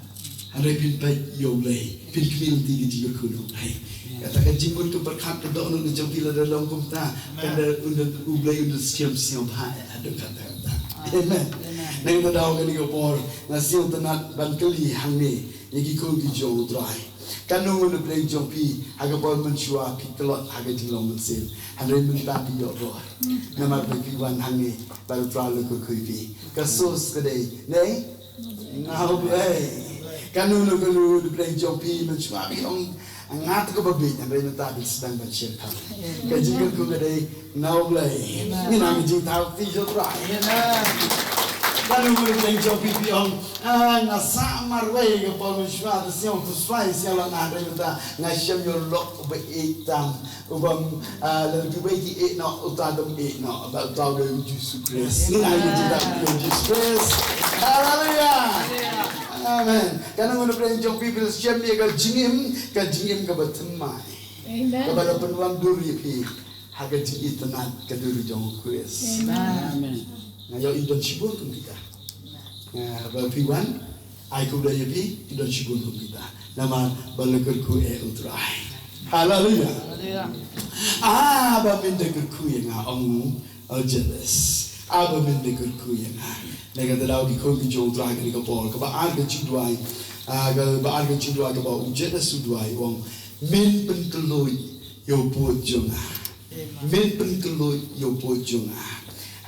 Hynrei phin peit ïa u Blei, phin khmih lynti ka jingkyrkhu na u Blei. Kata ka jingmut ka pyrkhat ka dohnud ka jong phi lada long kumta. Amen. Kata u Blei un da skhem sngewbha haduh katta katta. Amen. Amen. Nangta daw kane ka por nga sngewtynnat ban kylli hangne ïa ki khun ki jong u Trai. Katno ngut na pdeng jong phi ha ka por mynshuwa phi tlot ha ka jinglong mynsiem. Hynrei mynta phi ïoh bor. Namar ba phi wan hangne bad u Trai u la kyrkhu ïa phi. Ka source ka dei ne? Na u Blei. Kano kano na pdeng jong phi mynshuwa phi ong nga te kaba bieit, hynrei mynta phi sdang ban shim kham. Ka jingkyrkhu ka dei na u Blei. Ngin nang jingthaw kti jong u Trai. Kano kano na pdeng jong phi phi ong, ah, nga sah marwei ka por mynshuwa te sngewkhuslai sngewlong, hynrei mynta nga shem ïa u lok uba ïeit tam. Uba, ah, lada kiwei ki ïeh noh, uta dang ïeh noh, bad uta u dei u Jisu Khrist. Ngin ai ka jingthaw ïa u Jisu Khrist. Haleluya. Amen. Kano kano na pdeng jong phi phi la shem ïa ka jingim, ka jingim kaba thymmai. Amen. Kaba la pynwandur ïa phi ha ka jingitynnat ka dur jong u Khrist. Amen. Nga ïohi don shibun kum kita. Nga ba phi wan Ai khublei ïa phi, ki don shibun kum kita. Namar ba la kyrkhu eh u Trai. Haleluia. Haleluia. Ah, ba men da kyrkhu ïa nga, ong u Jabez. Ah, ba men da kyrkhu ïa nga. Na kata ka daw ki khun ki jong u Trai kane ka por. Kaba ar ka jingduwai. Ah, kaba ar ka jingduwai kaba u Jabez u duwai u ong, men pynkhlaiñ ïa u pud jong nga. Amen. Men pynkhlaiñ ïa u pud jong nga.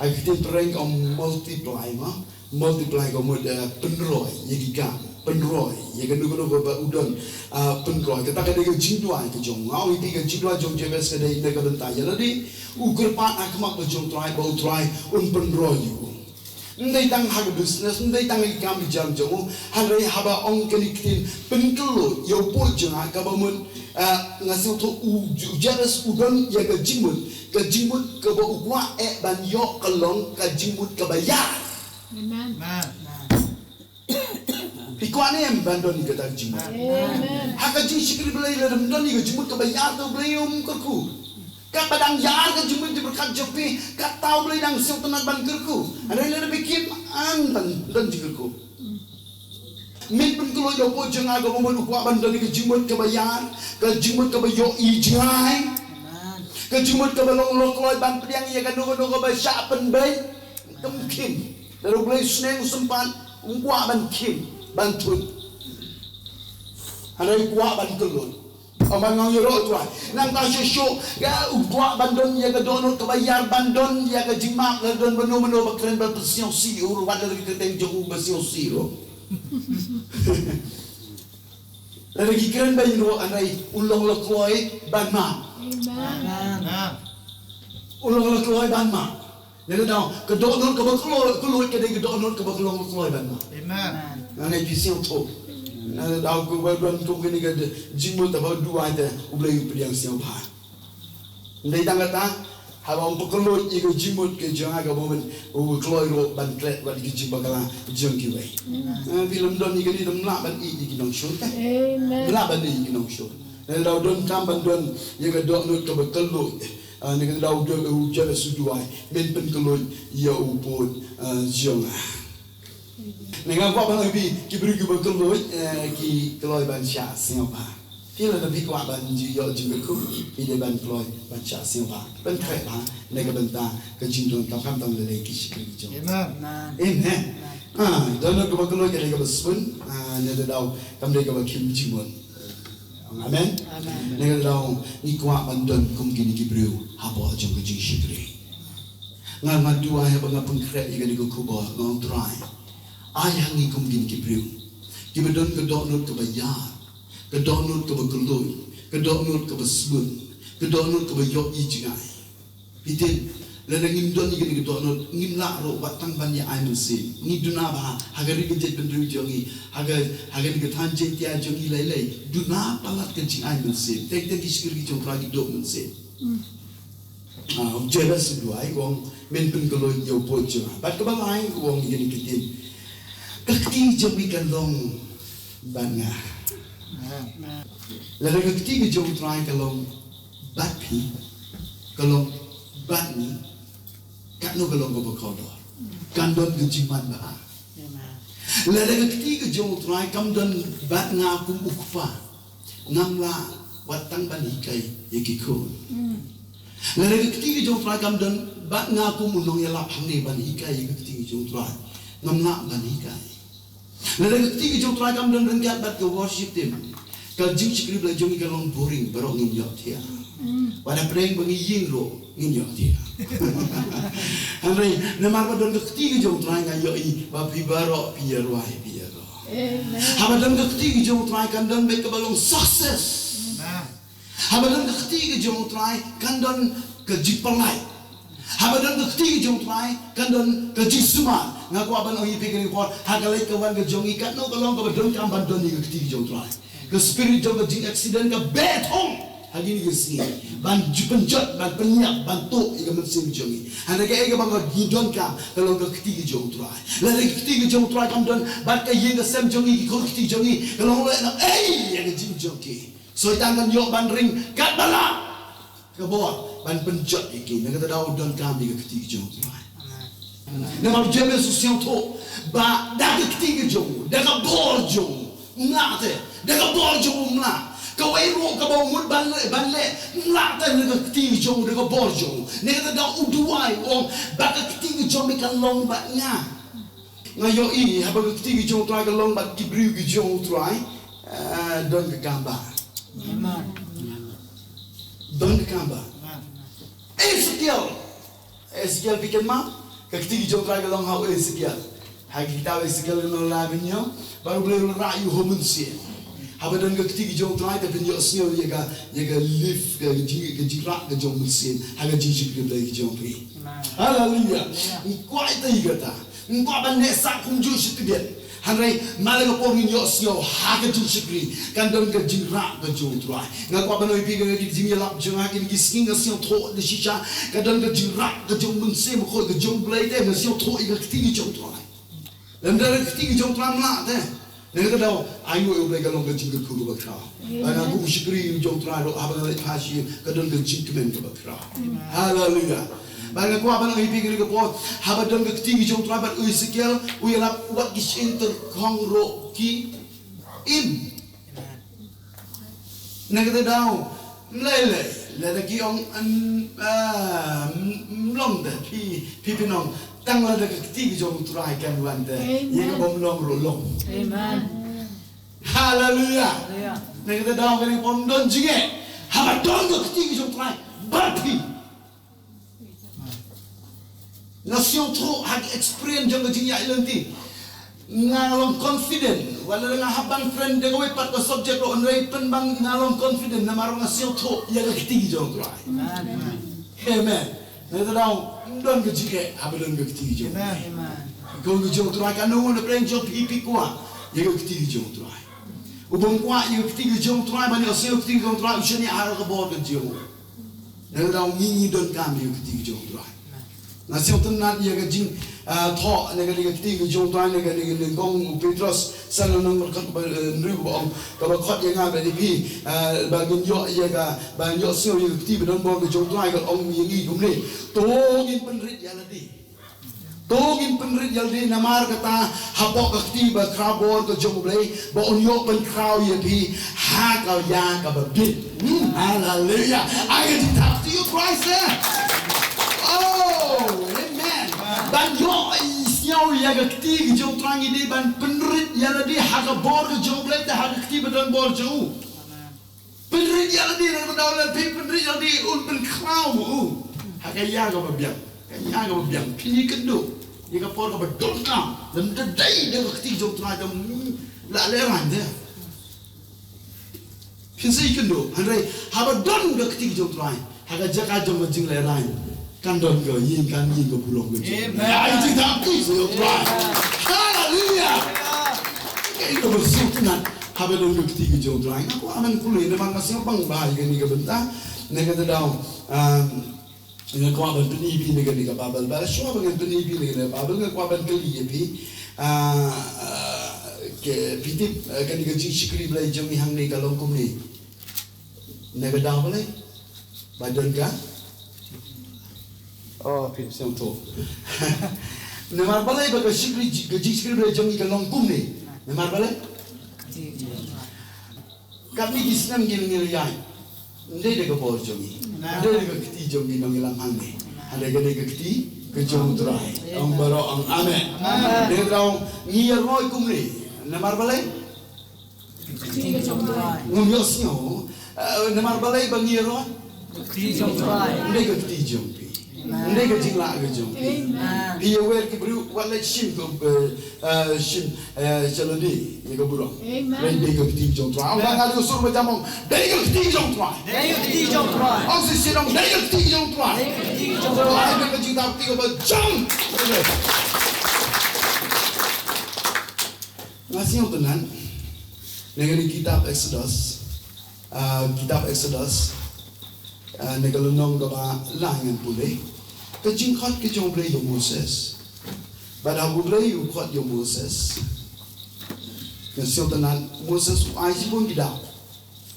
Ha ka ktien Phareng ka ong multiply ma. Multiply ka mut, eh, pynroi ïa ki kam, pynroi ïa kano kano kaba u don, ah, pynroi. Kata ka dei ka jingduwai ka jong nga, ïa ka jingduwai jong Jabez ka dei na ka bynta ïa lade u kyrpad ha khmat ka jong u Trai ba u Trai un pynroi ïa u. Ym dei tang ha ka business, ym dei tang ha ki kam ki jam jong u, hynrei haba ong kane ka ktien pynkhlaiñ ïa u pud jong nga kaba mut, ah, nga sngewthuh u Jabez u don ïa ka jingmut, ka jingmut kaba u kwah eh ban ïoh ka long ka jingmut kaba ïar. Amen. Amen. Phi kwah ne em ban don ïa kata ka jingmut? Amen. Ha ka jingshakri Blei lada phim don ïa ka jingmut kaba ïar te U Blei um kyrkhu. Katba dang ïar ka jingmut jingpyrkhat jong phi, kata U Blei dang sngewtynnat ban kyrkhu. Hynrei lada phi khlem ban don jingkyrkhu. Men pynkhlaiñ ïa u pud jong nga kaba mut u kwah ban don ïa ka jingmut kaba ïar, ka jingmut kaba ïohi jngai. Amen. Ka jingmut kaba long lokloi ban pdiang ïa kano kano kaba shah pynbeit. Kam khim. Lada U Blei u sneng u sympat, um kwah ban khim, ban thut. Hynrei u kwah ban khlaiñ. Ong ban nga ïaroh u Trai. Nangta shuh shuh, ïa u kwah ban don ïa ka dohnud kaba ïar, ban don ïa ka jingmap, lada don mano mano ba kren ban pynsngewsih, u ruh wat lada ki kyrteng jong u ba sngewsih ruh. Lada ki kren ba ïaroh, hynrei u long lokloi ban map. Amen. Amen. U long lokloi ban map. Ïa ka daw, ka dohnud kaba khlaiñ, khlaiñ ka dei ka dohnud kaba khlaiñ, khlaiñ ban map. Amen. Nga ngeit phi sngewthuh. Nga daw kaba don kum kane ka jingmut haba duwai te U Blei u pdiang sngewbha. Ym dei tang kata, haba ong phi khlaiñ ïa ka jingmut ka jong nga kaba mut u khlaiñ ruh ban klet bad ka jingbakla jong kiwei. Amen. Eh, phi lum don ïa kane, ym lah ban ïeit ïa ki nongshun te. Amen. Ym lah ban ïeit ïa ki nongshun. Nga daw donkam ban don ïa ka dohnud kaba khlaiñ. Ah, na ka daw u Jabez u duwai, men pynkhlaiñ ïa u pud, ah, jong nga. Nga kwah ban ong ïa phi, ki briew kiba khlaiñ, eh, ki kloi ban shah sngewbha. Phi lada phi kwah ban ju ïoh jingkyrkhu, phi dei ban kloi ban shah sngewbha. Pynkhreh bha na ka bynta ka jingdonkam, khamtam lada ki shakri jong. Amen. Amen. Ah, dohnud kaba khlaiñ ka dei kaba sbun, ah, na ka daw kam dei kaba khim jingmut. Amen. Amen. Na ka daw ngi kwah ban don kum kine ki briew hapoh jong ka jingshakri. Nga, nga duwai haba nga pynkhreh ïa kane ka khubor, nga ong Trai, ai ha ngi kum kine ki briew kiba don ka dohnud kaba ïar, ka dohnud kaba khlaiñ, ka dohnud kaba sbun, ka dohnud kaba ïohi jngai. Phi tip, lada ngim don ïa kane ka dohnud, ngim lah ruh wat tang ban ïa ai mynsiem. Ngi duna bha ha ka ri ka jaitbynriew jong ngi, ha ka, ha kane ka thaiñ Jaiñtia jong ngi lei lei, duna palat ka jingai mynsiem. Teng teng ki shakri ki jong u Trai ki duh mynsiem. Ah, u Jabez u duwai, u ong, men pynkhlaiñ ïa u pud jong nga. Bad kaba lai, u ong ïa kine ki ktien, ka kti jong me ka long bad nga. Lada ka kti ka jong u Trai ka long bad phi, ka long bad ngi, katno ka long kaba kordor. Kan don ka jingman bha. Lada ka kti ka jong u Trai kam don bad nga kum u kpa, ngam lah wat tang ban hikai ïa ki khun. Lada ka kti ka jong u Trai kam don bad nga kum u nongïalap hangne ban hikai ïa ka kti ka jong u Trai, ngam lah ban hikai. Lada ka kti ka jong u Trai kam don ryngkat bad ka worship team, ka jingshakri Blei jong ngi ka long boring, baroh ngin ïohthiah. Wat hapdeng ba ngi ïeng ruh ngin ïohthiah. Hynrei namar ba don ka kti ka jong u Trai, nga ïohi ba phi baroh phi ïa rwai, phi ïa rwai. Amen. Haba don ka kti ka jong u Trai kan don beit kaba long success. Amen. Haba don ka kti ka jong u Trai kan don ka jingpyllait. Haba don ka kti ka jong u Trai kan don ka jingsumar. Nga kwah ban ong ïa phi kane ka por, ha ka leit ka wan ka jong ngi, katno ka long kaba donkam ban don ïa ka kti ka jong u Trai. Ka spirit jong ka jingaccident ka beh thong ha kine ki sngi ban ju pynjot, ban pynïap, ban tuh ïa ka mynsiem jong ngi. Hynrei kaei kaba ngi donkam ka long ka kti ka jong u Trai. Lada ka kti ka jong u Trai kam don bad ka ïing ka sem jong ngi, ki khun ki kti jong ngi, ka long lehnohei ïa ka jingim jong ki. Soitan kan ïoh ban ring katba lah ka bor ban pynjot ïa ki. Na kata daw donkam ïa ka kti ka jong u Trai. Amen. Namar u James u sngewthuh ba da ka kti ka jong u, da ka bor jong u, ym lah te, da ka bor jong u ym lah. Kawei ruh kaba u mut ban leh, ban leh, ym lah te, da ka kti ka jong u, da ka bor jong u. Nangta da u duwai u ong ba ka kti ka jong me kan long bad nga. Nga ïohi haba ka kti ka jong u Trai ka long bad ki briew ki jong u Trai, eh, don ka kam ba. Amen. Don ka kam ba. Amen. Ezekiel. Ezekiel phi kynmaw? Ka kti ka jong u Trai ka long ha u Ezekiel. Ha ka kitab Ezekiel ka nong lai ban ïoh. Ba U Blei u la rah ïa u ha u mynsiem. Haba don ka kti ka jong u Trai te phin ïohsngew ïa ka, ïa ka lift, ka jing, ka jingrah ka jong u mynsiem. Ha ka jingshakri Blei ka jong phi. Haleluya. Nga kwah ïa kata. Nga kwah ban neh sah kumjuh shi tbian. Hynrei ma la ka por ngin ïohsngew ha ka jingshakri kan don ka jingrah ka jong u Trai. Nga kwah ban ong ïa phi ka jingïalap jong nga ha kine ki sngi nga sngewthuh da shisha ka don ka jingrah ka jong u Mynsiem Bakhuid ka jong u Blei te nga sngewthuh ïa ka kti ka jong u Trai. Lada ka kti ka jong u Trai ym lah te. Nangta daw, ai nguh ïa U Blei ka long ka jingkyrkhu kaba khraw. Bad nga kum u shakri u jong u Trai ruh haba nga leit phai sha ïing ka don ka jingkmen kaba khraw. Haleluya. Bad nga kwah ban ong ïa phi kane ka por haba don ka kti ka jong u Trai bad u Ezekiel u ïalap wat ki shyntur khong ruh ki im. Nangta daw, ym lei lei, lada ki ong, em, ah, ym, ym long te, phi, phi phin ong, tang lada ka kti ka jong u Trai kan wan te. Amen. Ïa ka bym long ruh long. Amen. Haleluya. Haleluya. Nangta daw kane ka por ym don jingeh. Haba don ka kti ka jong u Trai bad phi. Nga sngewthuh ha ka experience jong ka jingïaid lynti. Nga long confident. Wat la nga hap ban kren da kawei pat ka subject ruh hynrei pynban nga long confident namar nga sngewthuh ïa ka kti jong u Trai. Amen. Amen. Nangta daw ym don ka jingeh haba don ka kti jong u Trai. Amen. Ka kti jong u Trai kano na pdeng jong phi phi kwah ïa ka kti jong u Trai. U bym kwah ïa ka kti jong u Trai ban ïohsngew ka kti jong u Trai u shaniah ha ka bor ka jong u. Nangta daw ngi ngi donkam ïa ka kti ka jong u Trai. Nga sngewtynnat ïa ka jing, ah, thoh na ka, na ka kti ka jong u Trai na ka, na ka, na ka nyngkong u Petros, sa na nong kaba, eh, hynriew kaba ong, kaba khot ïa nga bad ïa phi, ah, ba ngin ïoh ïa ka, ba ngin ïohsngew ïa ka kti ba don bor ka jong u Trai ka ong ïa ngi kumne. To ngin pynrit ïa lade. To ngin pynrit ïa lade namar kata hapoh ka kti ba khraw bor ka jong U Blei ba un ïoh pynkhraw ïa phi ha ka ïa kaba bit. Hmm, haleluya. Ai ka jingtap to you, Christ, eh? Oh, amen. Ban ïoh ïa ka kti ka jong u Trai ngi dei ban pynrit ïa lade ha ka bor ka jong U Blei te ha ka kti ba don bor jong u. Pynrit ïa lade, nangta daw lada phi pynrit ïa lade un pynkhraw u ha ka ïa kaba biang. Ka ïa kaba biang phin ïakynduh ïa ka por kaba donkam. Lada ym dei da ka kti jong u Trai te ym lah lehraiñ te. Phin sa ïakynduh. Hynrei haba don ka kti jong u Trai ha ka jaka jong ka jinglehraiñ, kan don ka ïing, kan ïing ka burom ka jong. Amen. Ai jingtap to you, Christ. Haleluya. Kaei kaba sngewtynnat haba don ka kti ka jong u Trai. Nga kwah ban pule namar nga sngewbang bha ïa kane ka bynta. Nangta daw, um, nga kwah ban pyni ïa phi na kane ka Baibl. Bad shuwa ba ngan pyni ïa phi na kane ka Baibl nga kwah ban kylli ïa phi. Ah, ah, ke phi tip, ah, kane ka jingshakri Blei jong ngi hangne ka long kumne. Na ka daw balei ba don ka? Oh, phi sngewthuh. Namar balei ba ka shakri, ka jingshakri Blei jong ngi ka long kumne? Namar balei? Katne ki snem ngi ngi ïaid. Ym dei da ka bor jong ngi. Ym dei da ka kti jong ngi nongïalam hangne. Hynrei ka dei ka kti ka jong u Trai. Ong baroh ong amen. Amen. Dei ka daw ngi ïaroi kumne. Namar balei? Ngam ïohsngew, eh, namar balei ba ngi ïaroi? Ym dei ka kti jong phi. Ym dei ka jinglah ka jong phi. Phi ïawer ki briew wat leit shim ka, eh, eh, shim, eh, sha lade ïa ka burom. Ym dei ka kti jong u Trai. Ong ba nga dei u sur ba jam ong dei ka kti jong u Trai. Dei ka kti jong u Trai. Ong shisien ong dei ka kti jong u Trai. Dei ka kti jong u Trai. Ai ka jingtap kti kaba jam. Nga sngewtynnat na kane ka kitab Exodus, ah, kitab Exodus, ah, na ka lynnong kaba lai ngan pule. Ka jingkhot ka jong U Blei ïa u Moses. Bad haba U Blei u khot ïa u Moses, nga sngewtynnat Moses u ai shibun ki daw.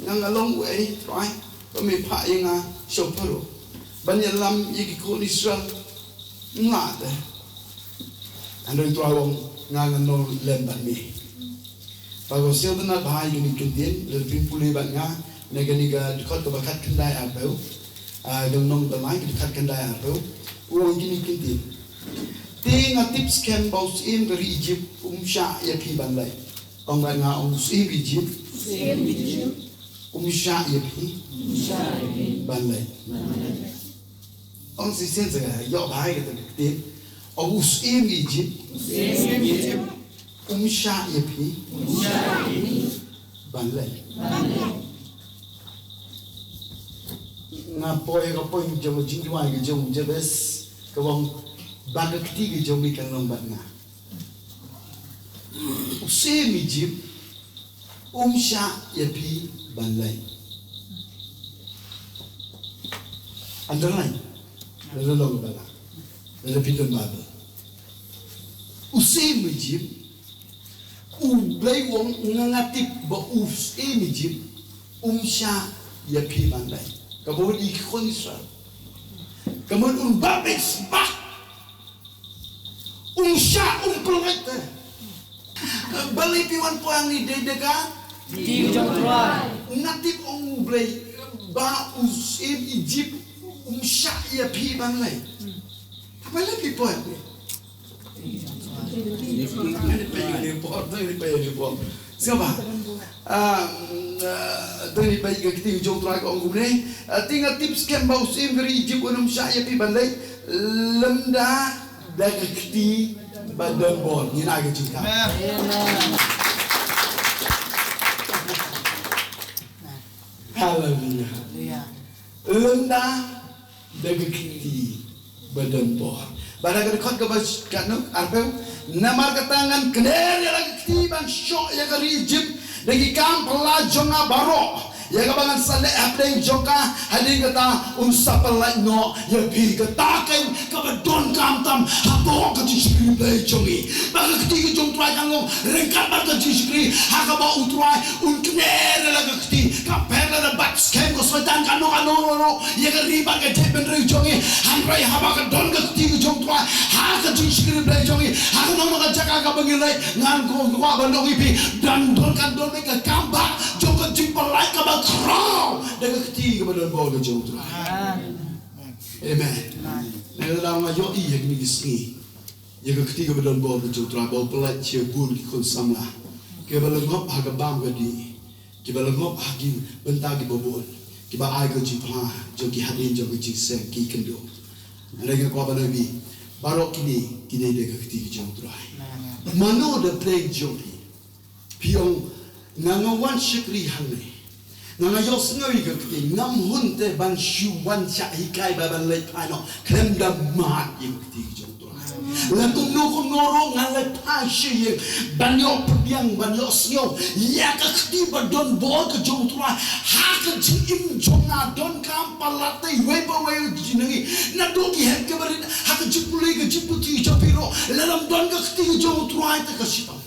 Nga, nga long uei, Trai, ba me phah ïa nga sha u Pharaoh ban ïalam ïa ki khun Israel? Ym lah te. Hynrei u Trai u ong, nga ngan nang lem bad me. Bad nga sngewtynnat bha ïa kine ki ktien, lada phi pule bad nga na kane ka dkhot kaba khatkhyndai arphew, ah, ka lynnong ba lai, ka dkhot khatkhyndai arphew, u ong kine ki ktien. Te nga tip skhem ba u syiem ka ri Ijipt um shah ïa phi ban leit. Ong bad nga, ong u syiem Ijipt. Syiem Ijipt. Um shah ïa phi. Um shah ïa phi. Ban leit. Ban leit. Ong shisien sa ka ïoh bha ïa kata ka ktien. Ong u syiem Ijipt. U syiem Ijipt. Um shah ïa phi. Um shah ïa phi. Ban leit. Ban leit. Nga poi ka poi jong ka jingduwai ka jong u Jabez, ka ong ba ka kti ka jong me kan long bad nga. U syiem Ijipt um shah ïa phi ban leit. Underline. Lada long ba la, lada phi don Bible. U syiem Ijipt, U Blei u ong, nga, nga tip ba u syiem Ijipt um shah ïa phi ban leit. Kaba wan i ki khun Israel. Ka mut un baptis bad um shah, um pynlait te. Balei phi wan poi hangne? Dei da ka kti jong u Trai. Nga tip, ong U Blei, ba u syiem Ijipt um shah ïa phi ban leit. Haba lei phi poi hangne? Ngin ïa peit ïa kane ka por, ngin ïa peit ïa kane ka por. Sngewbha. Ah, mm, ah, to ngin ïa peit ïa ka ktien jong u Trai ka ong kumne. Ah, te nga tip skhem ba u syiem ka ri Ijipt un ym shah ïa phi ban leit lymda da ka kti ba don bor. Ngin ai ka jingkyrpad. Amen. Haleluya. Haleluya. Lymda da ka kti ba don bor. Bad ha ka dkhot kaba katno, arphew. Namar kata ngan kner ïa la ka kti ban shoh ïa ka ri Ijipt da ki kam phylla jong nga baroh, ïa kaba ngan sa leh hapdeng jong ka. Hadien kata un sa pynlait noh ïa phi. Kata keiñ kaba donkam tam hapoh ka jingshakri Blei jong ngi. Ba ka kti ka jong u Trai kan long ryngkat bad ka jingshakri ha kaba u Trai un kner ïa la ka kti. Ka pher lada bat skhem ka Soitan kano kano ruh ïa ka ri bad ka jaitbynriew jong ngi. Hynrei haba ka don ka kti ka jong u Trai ha ka jingshakri Blei jong ngi, ha kano kano ka jaka kaba ngi leit, ngan kwah ban ong ïa phi, dang don, kan don beit ka kam bah jong ka jingpynlait kaba khraw da ka kti kaba don bor ka jong u Trai. Amen. Amen. Amen. Nga la nga ïohi ha kine ki sngi ïa ka kti kaba don bor ka jong u Trai ba u pynlait shibun ki khun samla kiba la ngop ha ka bam ka dih, kiba la ngop ha ki bynta kiba bun, kiba ai ka jingphla jong ki hadien jong ka jingseng, ki kynduh. Hynrei nga kwah ban ong ïa phi, baroh kine ki dei da ka kti ka jong u Trai. Mano da pdeng jong phi? Phi ong, nga, nga wan shakri hangne. Nga, nga ïohsngew ïa ka kti, ngam hun te ban shu wan shah hikai ba ban leit phai noh khlem da mad ïa ka kti ka jong u Trai. La kumno kumno ruh ngan leit phai sha ïing ban ïoh pdiang, ban ïohsngew ïa ka kti ba don bor ka jong u Trai ha ka jingim jong nga. Donkam palat te iwei pa iwei jong ngi, naduh ki heh kiba rit ha ka jingpule ka jingputhi jong phi ruh, lada ym don ka kti ka jong u Trai te ka shitom.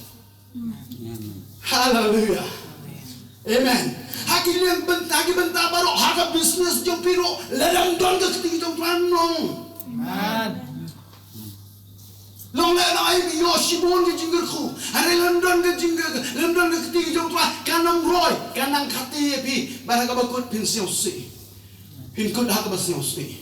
Haleluya. Amen. Ha ki liang bynta, ha ki bynta baroh, ha ka business jong phi ruh, lada ym don ka kti jong u Trai, ym long. Amen. Long lehnoh ïa phi, ïoh shibun ka jingkyrkhu, hynrei lada ym don ka jing, lada ym don ka kti jong u Trai, kan ym roi, kan nang khate ïa phi. Bad ha kaba kut phin sngewsih. Phin kut ha kaba sngewsih.